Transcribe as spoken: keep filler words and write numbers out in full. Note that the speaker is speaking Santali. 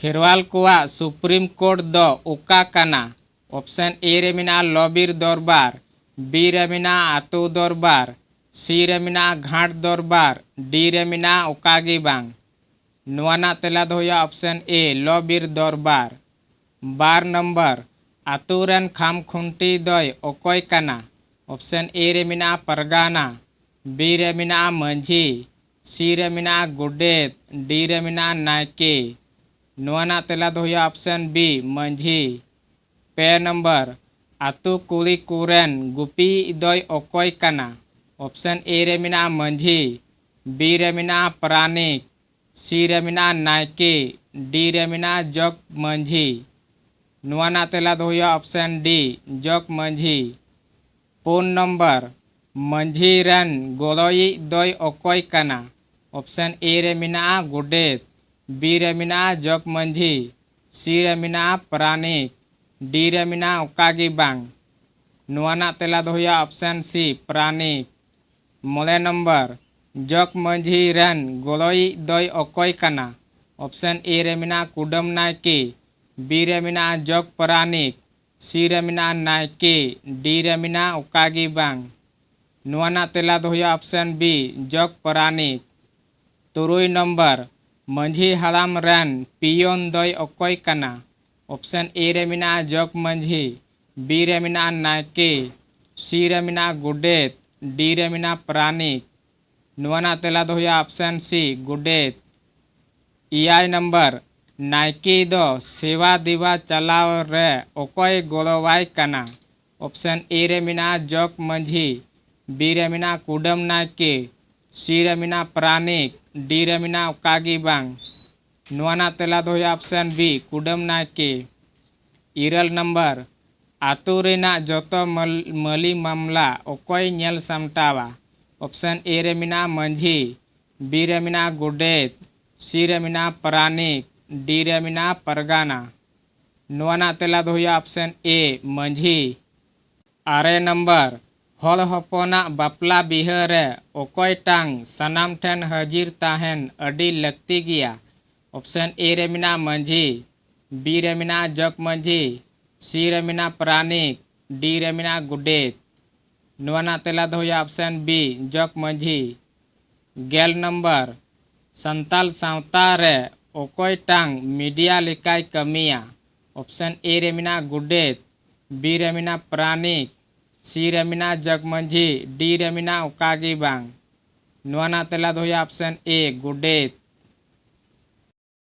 ᱠᱷᱮᱨᱣᱟᱞ ᱠᱚᱣᱟᱜ ᱥᱩᱯᱨᱤᱢ ᱠᱳᱨᱴ ᱫᱚ ᱚᱠᱟ ᱠᱟᱱᱟ? ᱚᱯᱥᱮᱱ ᱮ ᱨᱮ ᱢᱮᱱᱟᱜᱼᱟ ᱞᱚᱵᱤᱨ ᱫᱚᱨᱵᱟᱨ, ᱵᱤ ᱨᱮ ᱢᱮᱱᱟᱜᱼᱟ ᱟᱛᱳ ᱫᱚᱨᱵᱟᱨ, ᱥᱤ ᱨᱮ ᱢᱮᱱᱟᱜᱼᱟ ᱜᱷᱟᱴ ᱫᱚᱨᱵᱟᱨ, ᱰᱤ ᱨᱮ ᱢᱮᱱᱟᱜᱼᱟ ᱚᱠᱟ ᱜᱮ ᱵᱟᱝ᱾ ᱱᱚᱣᱟ ᱨᱮᱱᱟᱜ ᱛᱮᱞᱟ ᱫᱚ ᱦᱩᱭᱩᱜᱼᱟ ᱚᱯᱥᱮᱱ ᱮ ᱞᱚᱵᱤᱨ ᱫᱚᱨᱵᱟᱨ᱾ ᱵᱟᱨ ᱱᱚᱢᱵᱚᱨ, ᱟᱛᱳ ᱨᱮᱱ ᱠᱷᱟᱢ ᱠᱷᱩᱱᱴᱤ ᱫᱚᱭ ᱚᱠᱚᱭ ᱠᱟᱱᱟ? ᱚᱯᱥᱮᱱ ᱮ ᱨᱮ ᱢᱮᱱᱟᱜᱼᱟ ᱯᱟᱨᱜᱟᱱᱟ, ᱵᱤ ᱨᱮ ᱢᱮᱱᱟᱜᱼᱟ ᱢᱟᱹᱡᱷᱤ, ᱥᱤ ᱨᱮ ᱢᱮᱱᱟᱜᱼᱟ ᱜᱚᱰᱮᱛ, ᱰᱤ ᱨᱮ ᱢᱮᱱᱟᱜᱼᱟ ᱱᱟᱭᱠᱮ᱾ ᱱᱚᱣᱟ ᱨᱮᱱᱟᱜ ᱛᱮᱞᱟ ᱫᱚ ᱦᱩᱭᱩᱜᱼᱟ ᱚᱯᱥᱮᱱ ᱵᱤ ᱢᱟᱹᱡᱷᱤ᱾ ᱯᱮ ᱱᱚᱢᱵᱚᱨ, ᱟᱛᱳ ᱠᱩᱲᱤ ᱠᱚᱨᱮᱱ ᱜᱩᱯᱤ ᱫᱚᱭ ᱚᱠᱚᱭ ᱠᱟᱱᱟ? ᱚᱯᱥᱮᱱ ᱮ ᱨᱮ ᱢᱮᱱᱟᱜᱼᱟ ᱢᱟᱹᱡᱷᱤ, ᱵᱤ ᱨᱮ ᱢᱮᱱᱟᱜᱼᱟ ᱯᱟᱨᱟᱱᱤᱠ, ᱥᱤ ᱨᱮ ᱢᱮᱱᱟᱜᱼᱟ ᱱᱟᱭᱠᱮ, ᱰᱤ ᱨᱮ ᱢᱮᱱᱟᱜᱼᱟ ᱡᱚᱜᱽ ᱢᱟᱹᱡᱷᱤ᱾ ᱱᱚᱣᱟ ᱨᱮᱱᱟᱜ ᱛᱮᱞᱟ ᱫᱚ ᱦᱩᱭᱩᱜᱼᱟ ᱚᱯᱥᱮᱱ ᱰᱤ ᱡᱚᱜᱽ ᱢᱟᱹᱡᱷᱤ᱾ ᱯᱩᱱ ᱱᱚᱢᱵᱚᱨ, ᱢᱟᱹᱡᱷᱤ ᱨᱮᱱ ᱜᱚᱲᱚᱭᱤᱡ ᱫᱚᱭ ᱚᱠᱚᱭ ᱠᱟᱱᱟ? ᱚᱯᱥᱮᱱ ᱮ ᱨᱮ ᱢᱮᱱᱟᱜᱼᱟ ᱜᱚᱰᱮᱛ, ᱵᱤ ᱨᱮ ᱢᱮᱱᱟᱜᱼᱟ ᱡᱚᱜᱽ ᱢᱟᱹᱡᱷᱤ, ᱥᱤ ᱨᱮ ᱢᱮᱱᱟᱜᱼᱟ ᱯᱟᱨᱟᱱᱤᱠ, ᱰᱤ ᱨᱮ ᱢᱮᱱᱟᱜᱼᱟ ᱚᱠᱟ ᱜᱮ ᱵᱟᱝ᱾ ᱱᱚᱣᱟ ᱨᱮᱱᱟᱜ ᱛᱮᱞᱟ ᱫᱚ ᱦᱩᱭᱩᱜᱼᱟ ᱚᱯᱥᱮᱱ ᱥᱤ ᱯᱟᱨᱟᱱᱤᱠ᱾ ᱢᱚᱬᱮ ᱱᱚᱢᱵᱚᱨ, ᱡᱚᱜᱽ ᱢᱟᱹᱡᱷᱤ ᱨᱮᱱ ᱜᱚᱲᱚᱭᱤᱡ ᱫᱚᱭ ᱚᱠᱚᱭ ᱠᱟᱱᱟ? ᱚᱯᱥᱮᱱ ᱮ ᱨᱮ ᱢᱮᱱᱟᱜᱼᱟ ᱠᱩᱰᱟᱹᱢ ᱱᱟᱭᱠᱮ, ᱵᱤ ᱨᱮ ᱢᱮᱱᱟᱜᱼᱟ ᱡᱚᱜᱽ ᱯᱟᱨᱟᱱᱤᱠ, ᱥᱤ ᱨᱮ ᱢᱮᱱᱟᱜᱼᱟ ᱱᱟᱭᱠᱮ, ᱰᱤ ᱨᱮ ᱢᱮᱱᱟᱜᱼᱟ ᱚᱠᱟ ᱜᱮ ᱵᱟᱝ᱾ ᱱᱚᱣᱟ ᱨᱮᱱᱟᱜ ᱛᱮᱞᱟ ᱫᱚ ᱦᱩᱭᱩᱜᱼᱟ ᱚᱯᱥᱮᱱ ᱵᱤ ᱡᱚᱜᱽ ᱯᱟᱨᱟᱱᱤᱠ᱾ ᱛᱩᱨᱩᱭ ᱱᱚᱢᱵᱚᱨ, ᱢᱟᱹᱡᱷᱤ ᱦᱟᱲᱟᱢ ᱨᱮᱱ ᱯᱤᱭᱚᱱ ᱫᱚᱭ ᱚᱠᱚᱭ ᱠᱟᱱᱟ? ᱚᱯᱥᱮᱱ ᱮ ᱨᱮ ᱢᱮᱱᱟᱜᱼᱟ ᱡᱚᱜᱽ ᱢᱟᱹᱡᱷᱤ, ᱵᱤ ᱨᱮ ᱢᱮᱱᱟᱜᱼᱟ ᱱᱟᱭᱠᱮ, ᱥᱤ ᱨᱮ ᱢᱮᱱᱟᱜᱼᱟ ᱜᱚᱰᱮᱛ, ᱰᱤ ᱨᱮ ᱢᱮᱱᱟᱜᱼᱟ ᱯᱟᱨᱟᱱᱤᱠ᱾ ᱱᱚᱣᱟ ᱨᱮᱱᱟᱜ ᱛᱮᱞᱟ ᱫᱚ ᱦᱩᱭᱩᱜᱼᱟ ᱚᱯᱥᱮᱱ ᱥᱤ ᱜᱚᱰᱮᱛ᱾ ᱮᱭᱟᱭ ᱱᱚᱢᱵᱚᱨ, ᱱᱟᱭᱠᱮ ᱫᱚ ᱥᱮᱵᱟ ᱫᱮᱵᱟ ᱪᱟᱞᱟᱣ ᱨᱮ ᱚᱠᱚᱭ ᱜᱚᱲᱚᱣᱟᱭ ᱠᱟᱱᱟ? ᱚᱯᱥᱮᱱ ᱮ ᱨᱮ ᱢᱮᱱᱟᱜᱼᱟ ᱡᱚᱜᱽ ᱢᱟᱹᱡᱷᱤ, ᱵᱤ ᱨᱮ ᱢᱮᱱᱟᱜᱼᱟ ᱠᱩᱰᱟᱹᱢ ᱱᱟᱭᱠᱮ, ᱥᱤ ᱨᱮ ᱢᱮᱱᱟᱜᱼᱟ ᱯᱟᱨᱟᱱᱤᱠ, ᱰᱤ ᱨᱮ ᱢᱮᱱᱟᱜᱼᱟ ᱚᱠᱟ ᱜᱮ ᱵᱟᱝ᱾ ᱱᱚᱣᱟ ᱨᱮᱱᱟᱜ ᱛᱮᱞᱟ ᱫᱚ ᱦᱩᱭᱩᱜᱼᱟ ᱚᱯᱥᱮᱱ ᱵᱤ ᱠᱩᱰᱟᱹᱢ ᱱᱟᱭᱠᱮ᱾ ᱤᱨᱟᱹᱞ ᱱᱚᱢᱵᱚᱨ, ᱟᱛᱳ ᱨᱮᱱᱟᱜ ᱡᱚᱛᱚ ᱢᱟᱹᱞ-, ᱢᱟᱹᱞᱤ ᱢᱟᱢᱞᱟ ᱚᱠᱚᱭ ᱧᱮᱞ ᱥᱟᱢᱴᱟᱣᱟ? ᱚᱯᱥᱮᱱ ᱮ ᱨᱮ ᱢᱮᱱᱟᱜᱼᱟ ᱢᱟᱹᱡᱷᱤ, ᱵᱤ ᱨᱮ ᱢᱮᱱᱟᱜᱼᱟ ᱜᱚᱰᱮᱛ, ᱥᱤ ᱨᱮ ᱢᱮᱱᱟᱜᱼᱟ ᱯᱟᱨᱟᱱᱤᱠ, ᱰᱤ ᱨᱮ ᱢᱮᱱᱟᱜᱼᱟ ᱯᱟᱨᱜᱟᱱᱟ᱾ ᱱᱚᱣᱟ ᱨᱮᱱᱟᱜ ᱛᱮᱞᱟ ᱫᱚ ᱦᱩᱭᱩᱜᱼᱟ ᱚᱯᱥᱮᱱ ᱮ ᱢᱟᱹᱡᱷᱤ᱾ ᱟᱨᱮ ᱱᱚᱢᱵᱚᱨ, ᱦᱚᱲ ᱦᱚᱯᱚᱱᱟᱜ ᱵᱟᱯᱞᱟ ᱵᱤᱦᱟᱹ ᱨᱮ ᱚᱠᱚᱭᱴᱟᱝ ᱥᱟᱱᱟᱢ ᱴᱷᱮᱱ ᱦᱟᱹᱡᱤᱨ ᱛᱟᱦᱮᱱ ᱟᱹᱰᱤ ᱞᱟᱹᱠᱛᱤ ᱜᱮᱭᱟ? ᱚᱯᱥᱮᱱ ᱮ ᱨᱮ ᱢᱮᱱᱟᱜᱼᱟ ᱢᱟᱹᱡᱷᱤ, ᱵᱤ ᱨᱮ ᱢᱮᱱᱟᱜᱼᱟ ᱡᱚᱜᱽ ᱢᱟᱹᱡᱷᱤ, ᱥᱤ ᱨᱮ ᱢᱮᱱᱟᱜᱼᱟ ᱯᱟᱨᱟᱱᱤᱠ, ᱰᱤ ᱨᱮ ᱢᱮᱱᱟᱜᱼᱟ ᱜᱚᱰᱮᱛ᱾ ᱱᱚᱣᱟ ᱨᱮᱱᱟᱜ ᱛᱮᱞᱟ ᱫᱚ ᱦᱩᱭᱩᱜᱼᱟ ᱚᱯᱥᱮᱱ ᱵᱤ, ᱡᱚᱜᱽ ᱢᱟᱹᱡᱷᱤ᱾ ᱜᱮᱞ ᱱᱚᱢᱵᱚᱨ, ᱥᱟᱱᱛᱟᱞ ᱥᱟᱶᱛᱟ ᱨᱮ ᱚᱠᱚᱭᱴᱟᱝ ᱢᱤᱰᱤᱭᱟ ᱞᱮᱠᱟᱭ ᱠᱟᱹᱢᱤᱭᱟ? ᱚᱯᱥᱮᱱ ᱮ ᱨᱮ ᱢᱮᱱᱟᱜᱼᱟ ᱜᱚᱰᱮᱛ, ᱵᱤ ᱨᱮ ᱢᱮᱱᱟᱜᱼᱟ ᱯᱟᱨᱟᱱᱤᱠ, ᱥᱤ ᱨᱮ ᱢᱮᱱᱟᱜᱼᱟ ᱡᱚᱜᱽ ᱢᱟᱹᱡᱷᱤ, ᱰᱤ ᱨᱮ ᱢᱮᱱᱟᱜᱼᱟ ᱚᱠᱟ ᱜᱮ ᱵᱟᱝ᱾ ᱱᱚᱣᱟ ᱨᱮᱱᱟᱜ ᱛᱮᱞᱟ ᱫᱚ ᱦᱩᱭᱩᱜᱼᱟ ᱚᱯᱥᱮᱱ ᱮ, ᱜᱚᱰᱮᱛ᱾